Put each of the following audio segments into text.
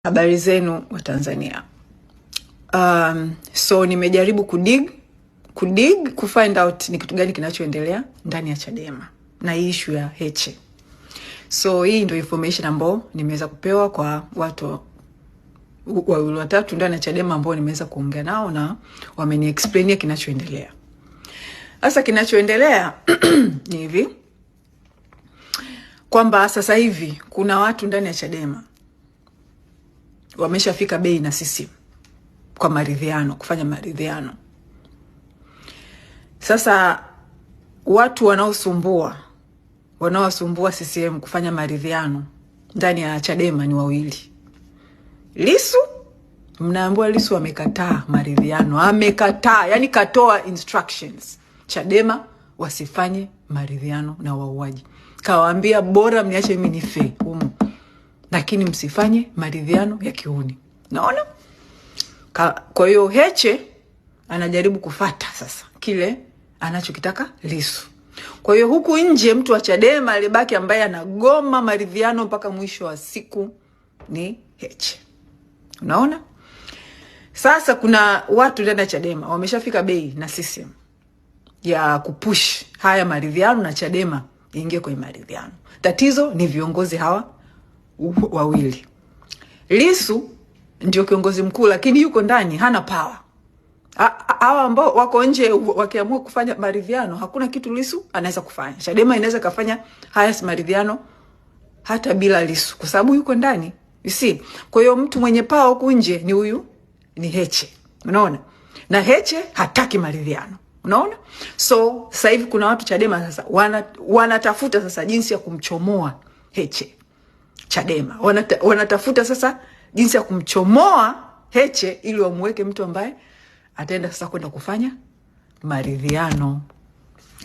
Habari zenu wa Tanzania. So nimejaribu kudig kufind out ni kitu gani kinachoendelea ndani ya Chadema na hii issue ya Heche. So hii ndio information ambayo nimeweza kupewa kwa watu wawili watatu ndani ya Chadema ambao nimeweza kuongea nao na wameniexplainia kinachoendelea. Sasa kinachoendelea ni hivi kwamba sasa hivi kuna watu ndani ya Chadema wameshafika bei na sisi kwa maridhiano, kufanya maridhiano. Sasa watu wanaosumbua CCM kufanya maridhiano ndani ya Chadema ni wawili. Lisu, mnaambiwa Lisu amekataa maridhiano, amekataa, yani katoa instructions Chadema wasifanye maridhiano na wauaji. Kawaambia bora mniache mimi nife humu, lakini msifanye maridhiano ya kiuni. Naona kwa hiyo Heche anajaribu kufata sasa kile anachokitaka Lisu. Kwa hiyo huku nje mtu wa Chadema alibaki ambaye anagoma maridhiano mpaka mwisho wa siku ni Heche. Unaona? Sasa kuna watu ndani ya Chadema wameshafika bei na CCM ya kupush haya maridhiano na Chadema iingie kwenye maridhiano. Tatizo ni viongozi hawa wawili. Lisu ndio kiongozi mkuu, lakini yuko ndani hana power. Hawa ambao wako nje wakiamua kufanya maridhiano, hakuna kitu Lisu anaweza kufanya. Chadema inaweza kafanya haya maridhiano hata bila Lisu kwa sababu yuko ndani. You see? Kwa hiyo mtu mwenye power huku nje ni huyu, ni Heche. Unaona? Na Heche hataki maridhiano. Unaona? So sasa hivi kuna watu Chadema sasa wanatafuta sasa jinsi ya kumchomoa Heche. Chadema wanatafuta sasa jinsi ya kumchomoa Heche ili wamweke mtu ambaye ataenda sasa kwenda kufanya maridhiano.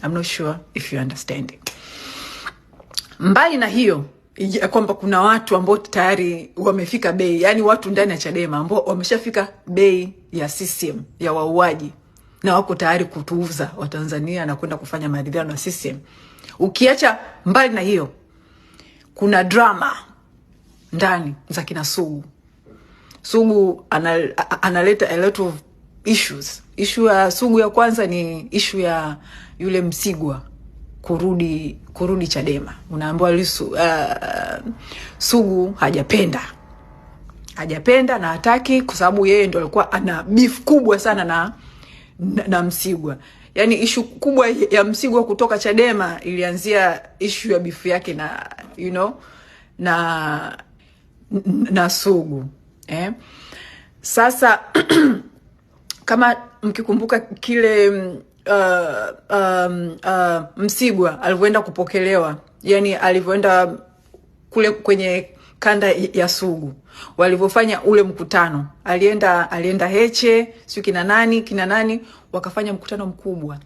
I'm not sure if you understand it. Mbali na hiyo ya kwamba kuna watu ambao tayari wamefika bei, yani watu ndani ya Chadema ambao wameshafika bei ya CCM ya wauaji na wako tayari kutuuza Watanzania na kwenda kufanya maridhiano na CCM. Ukiacha mbali na hiyo, kuna drama ndani za kina Sugu. Sugu analeta a lot of issues. Issue ya Sugu ya kwanza ni issue ya yule Msigwa kurudi Chadema. Unaambiwa Lisu, Sugu hajapenda na hataki, kwa sababu yeye ndo alikuwa ana beef kubwa sana na Msigwa. Yani ishu kubwa ya Msigwa kutoka Chadema ilianzia ishu ya beef yake na you know na na Sugu, eh? Sasa kama mkikumbuka kile Msigwa alivyoenda kupokelewa, yani alivyoenda kule kwenye kanda ya Sugu walivyofanya ule mkutano, alienda Heche, sio kina nani, wakafanya mkutano mkubwa.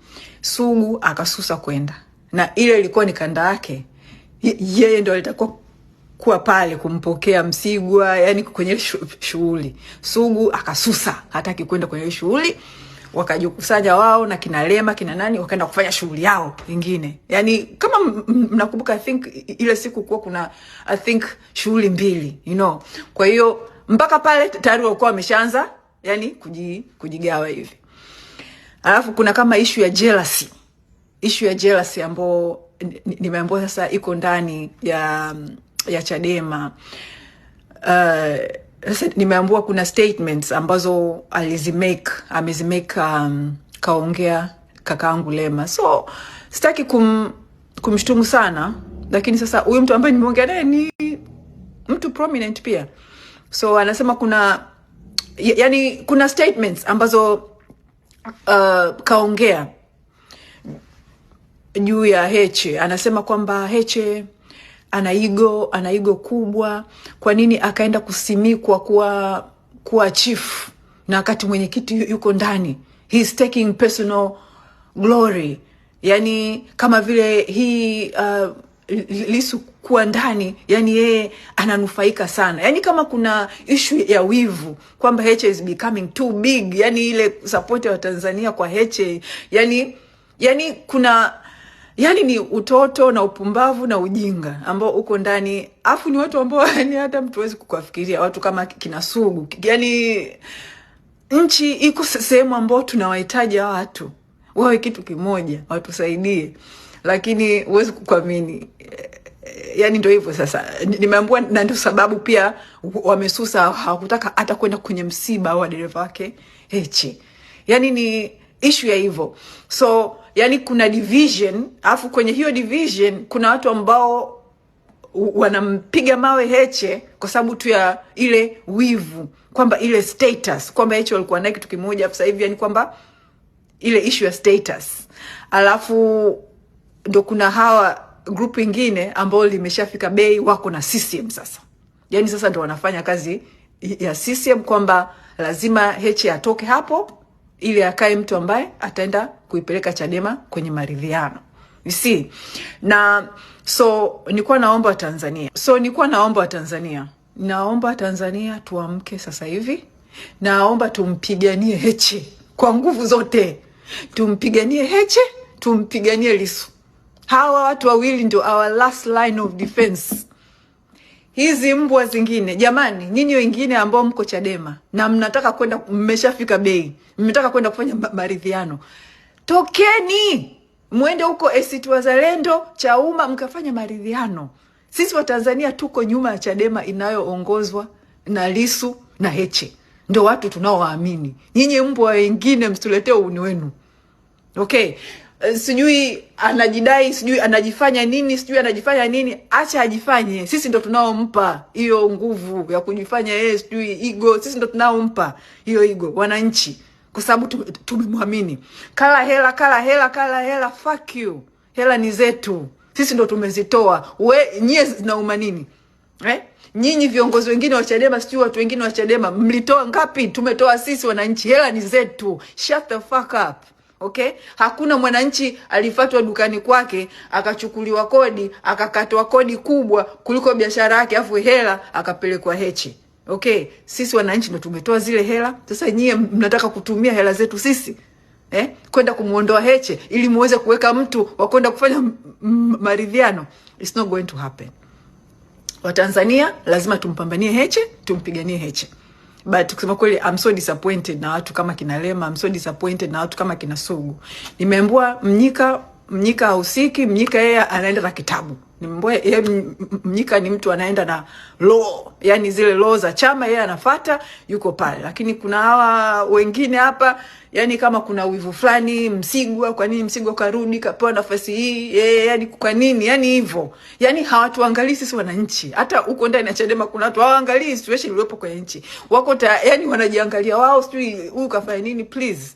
Sugu akasusa kwenda, na ile ilikuwa ni kanda yake, yeye ndo alitakiwa kuwa pale kumpokea Msigwa, yani kwenye shughuli. Sugu akasusa, hataki kwenda kwenye shughuli. Wakajikusanya wao na kina Lema kina nani, wakaenda kufanya shughuli yao nyingine. Yani kama mnakumbuka, I think ile siku kuwa kuna I think shughuli mbili. Kwa hiyo mpaka pale tayari walikuwa wameshaanza yani kujigawa hivi. Alafu kuna kama issue ya jealousy, issue ya jealousy ambayo nimeambiwa sasa iko ndani ya Chadema. Sasa nimeambiwa kuna statements ambazo alizimake, amezimake, kaongea kakaangu Lema. So sitaki kumshtumu sana, lakini sasa huyu mtu ambaye nimeongea naye ni mtu prominent pia. So anasema yani kuna statements ambazo kaongea juu ya Heche. Anasema kwamba Heche ana ego kubwa. Kwa nini akaenda kusimikwa kuwa chief na wakati mwenyekiti yuko ndani? He's taking personal glory. Yani kama vile hii Lisu kuwa ndani, yani yeye ananufaika sana. Yani kama kuna issue ya wivu kwamba Heche is becoming too big, yani ile support ya Tanzania kwa Heche, yani kuna Yani ni utoto na upumbavu na ujinga ambao uko ndani, afu ni watu ambao yani hata mtu hawezi kukafikiria, watu kama kina Sugu. Yani nchi iko sehemu ambao tunawahitaji hawa watu wawe kitu kimoja, watusaidie, lakini huwezi kuamini. Yani ndio hivyo sasa, nimeambiwa, na ndio sababu pia wamesusa, hawakutaka hata kwenda kwenye msiba wa dereva wake Heche. Yani ni issue ya hivyo. So yani kuna division, alafu kwenye hiyo division kuna watu ambao wanampiga mawe Heche kwa sababu tu ya ile wivu kwamba ile status kwamba Heche walikuwa naye kitu kimoja, sasa hivi yani kwamba ile issue ya status, alafu ndo kuna hawa group ingine ambao limeshafika bei, wako na CCM sasa. Yani sasa ndo wanafanya kazi ya CCM kwamba lazima Heche atoke hapo ili akae mtu ambaye ataenda kuipeleka Chadema kwenye maridhiano. You see? Na so nilikuwa naomba Watanzania, so nilikuwa naomba Watanzania, naomba Tanzania tuamke sasa hivi, naomba tumpiganie Heche kwa nguvu zote, tumpiganie Heche, tumpiganie Lissu. Hawa watu wawili ndio our last line of defense. Hizi mbwa zingine, jamani, nyinyi wengine ambao mko Chadema na mnataka kwenda, mmeshafika bei, mmetaka kwenda kufanya maridhiano, tokeni mwende huko ACT Wazalendo, Chauma, mkafanya maridhiano. Sisi Watanzania tuko nyuma ya Chadema inayoongozwa na Lissu na Heche, ndio watu tunaowaamini. Nyinyi mbwa wengine msituletee uhuni wenu. Okay, sijui anajidai, sijui anajifanya nini, sijui anajifanya nini. Acha ajifanye, sisi ndo tunaompa hiyo nguvu ya kujifanya yeye, sijui ego. Sisi ndo tunaompa hiyo ego, wananchi, kwa sababu tumemwamini. Kala hela, kala hela, kala hela, fuck you. Hela ni zetu, sisi ndo tumezitoa. We nyie zinauma nini, eh? Nyinyi viongozi wengine wa Chadema, sijui watu wengine wa Chadema, mlitoa ngapi? Tumetoa sisi wananchi, hela ni zetu. Shut the fuck up. Okay, hakuna mwananchi alifatwa dukani kwake akachukuliwa kodi akakatwa kodi kubwa kuliko biashara yake, afu hela akapelekwa Heche. Okay, sisi wananchi ndo tumetoa zile hela. Sasa nyie mnataka kutumia hela zetu sisi, eh, kwenda kumuondoa Heche ili muweze kuweka mtu wa kwenda kufanya maridhiano. It's not going to happen. Watanzania lazima tumpambanie Heche, tumpiganie Heche. But kusema kweli, I'm so disappointed na watu kama kina Lema, I'm so disappointed na watu kama kina Sugu. Nimeambiwa Mnyika hahusiki, Mnyika yeye anaenda na kitabu. Nimeambiwa yeye Mnyika ni mtu anaenda na law, yani zile law za chama yeye anafata, yuko pale. Lakini kuna hawa wengine hapa, yani kama kuna wivu fulani, Msigwa, kwa nini Msigwa karudi kapewa nafasi hii? Yeye yani kwa nini? Yani hivyo. Yani hawatuangalii sisi wananchi. Hata huko ndani ya Chadema kuna watu hawaangalii situation iliyopo kwenye nchi. Wako yani wanajiangalia wao, sijui huyu kafanya nini. Please.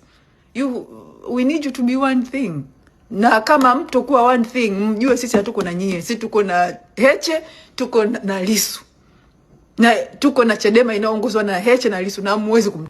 We need you to be one thing. Na kama mtokuwa one thing, mjue sisi hatuko na nyie, sisi tuko na Heche, tuko na Lissu. Na tuko na Chadema inaongozwa na Heche na Lissu na muwezi kum